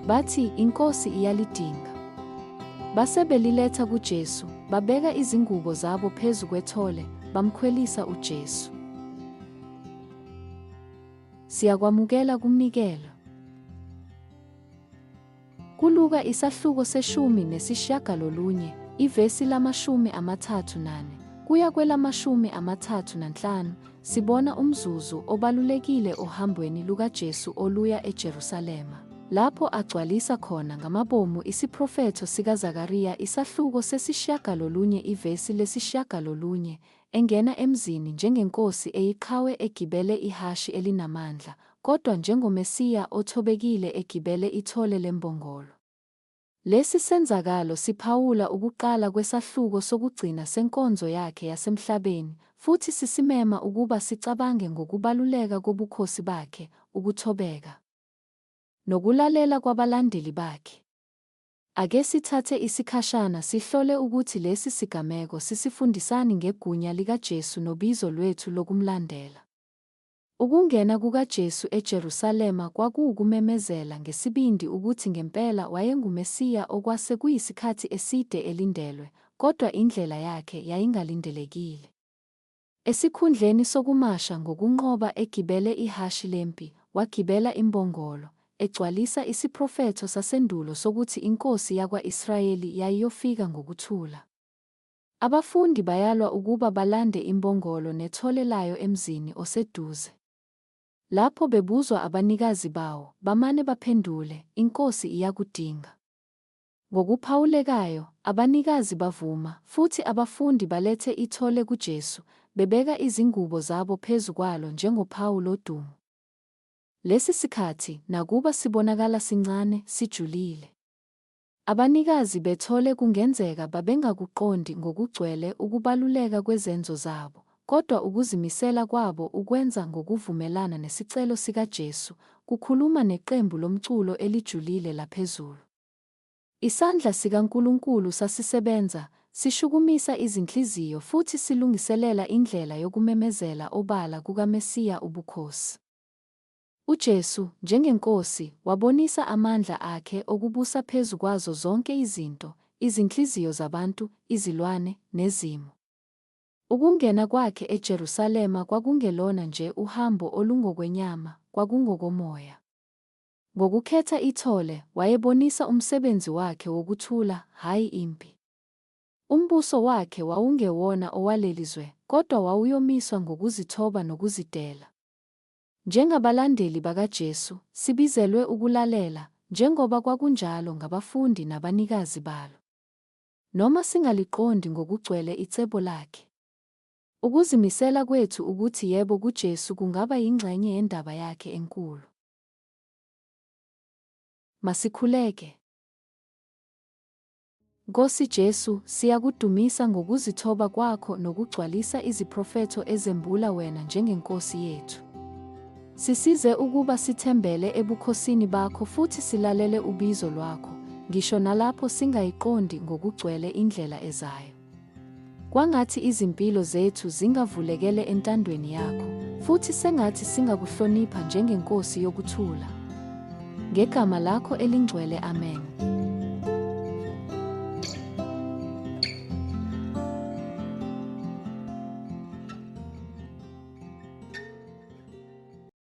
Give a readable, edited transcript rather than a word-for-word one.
Bathi, INkosi iyalidinga. Base beliletha kuJesu, babeka izingubo zabo phezu kwethole, bamkhwelisa uJesu. Siyakwamukela kumnikelo. KuLuka isahluko seshumi nesishiyagalolunye, ivesi lama-34 kuya kwelama-35, sibona umzuzu obalulekile ohambweni lukaJesu oluya eJerusalema, lapho agcwalisa khona ngamabomu isiprofetho sikaZakariya isahluko sesishiyagalolunye ivesi lesishiyagalolunye, engena emzini njengenkosi eyiqhawe egibele ihhashi elinamandla, kodwa njengoMesiya othobekile egibele ithole lembongolo. Lesi senzakalo siphawula ukuqala kwesahluko sokugcina senkonzo yakhe yasemhlabeni futhi sisimema ukuba sicabange ngokubaluleka kobukhosi bakhe, ukuthobeka, nokulalela kwabalandeli bakhe. Ake sithathe isikhashana sihlole ukuthi lesi sigameko sisifundisani ngegunya likaJesu nobizo lwethu lokumlandela. Ukungena kukaJesu eJerusalema kwakuwukumemezela ngesibindi ukuthi ngempela wayenguMesiya okwase kuyisikhathi eside elindelwe, kodwa indlela yakhe yayingalindelekile. Esikhundleni sokumasha ngokunqoba egibele ihhashi lempi, wagibela imbongolo, egcwalisa isiprofetho sasendulo sokuthi inkosi yakwa-Israyeli yayiyofika ngokuthula. Abafundi bayalwa ukuba balande imbongolo nethole layo emzini oseduze. Lapho bebuzwa abanikazi bawo, bamane baphendule, INkosi iyakudinga. Ngokuphawulekayo, abanikazi bavuma, futhi abafundi balethe ithole kuJesu, bebeka izingubo zabo phezu kwalo njengophawu lodumo. Lesi sikhathi, nakuba sibonakala sincane, sijulile. Abanikazi bethole kungenzeka babengakuqondi ngokugcwele ukubaluleka kwezenzo zabo, kodwa ukuzimisela kwabo ukwenza ngokuvumelana nesicelo sikaJesu kukhuluma neqembu lomculo elijulile laphezulu. Isandla sikaNkulunkulu sasisebenza, sishukumisa izinhliziyo futhi silungiselela indlela yokumemezela obala kukaMesiya ubukhosi. UJesu, njengeNkosi, wabonisa amandla akhe okubusa phezu kwazo zonke izinto, izinhliziyo zabantu, izilwane, nezimo. Ukungena kwakhe eJerusalema kwakungelona nje uhambo olungokwenyama, kwakungokomoya. Ngokukhetha ithole, wayebonisa umsebenzi wakhe wokuthula, hhayi impi. Umbuso wakhe wawungewona owaleli zwe, kodwa wawuyomiswa ngokuzithoba nokuzidela. Njengabalandeli bakaJesu, sibizelwe ukulalela, njengoba kwakunjalo ngabafundi nabanikazi balo. Noma singaliqondi ngokugcwele icebo lakhe. Ukuzimisela kwethu ukuthi yebo kuJesu kungaba yingxenye yendaba yakhe enkulu. Masikhuleke. Nkosi Jesu, siyakudumisa ngokuzithoba kwakho nokugcwalisa iziprofetho ezembula wena njengeNkosi yethu. Sisize ukuba sithembele ebukhosini bakho futhi silalele ubizo lwakho, ngisho nalapho singayiqondi ngokugcwele indlela ezayo. Kwangathi izimpilo zethu zingavulekele entandweni yakho, futhi sengathi singakuhlonipha njengeNkosi yokuthula. Ngegama lakho elingcwele, amen.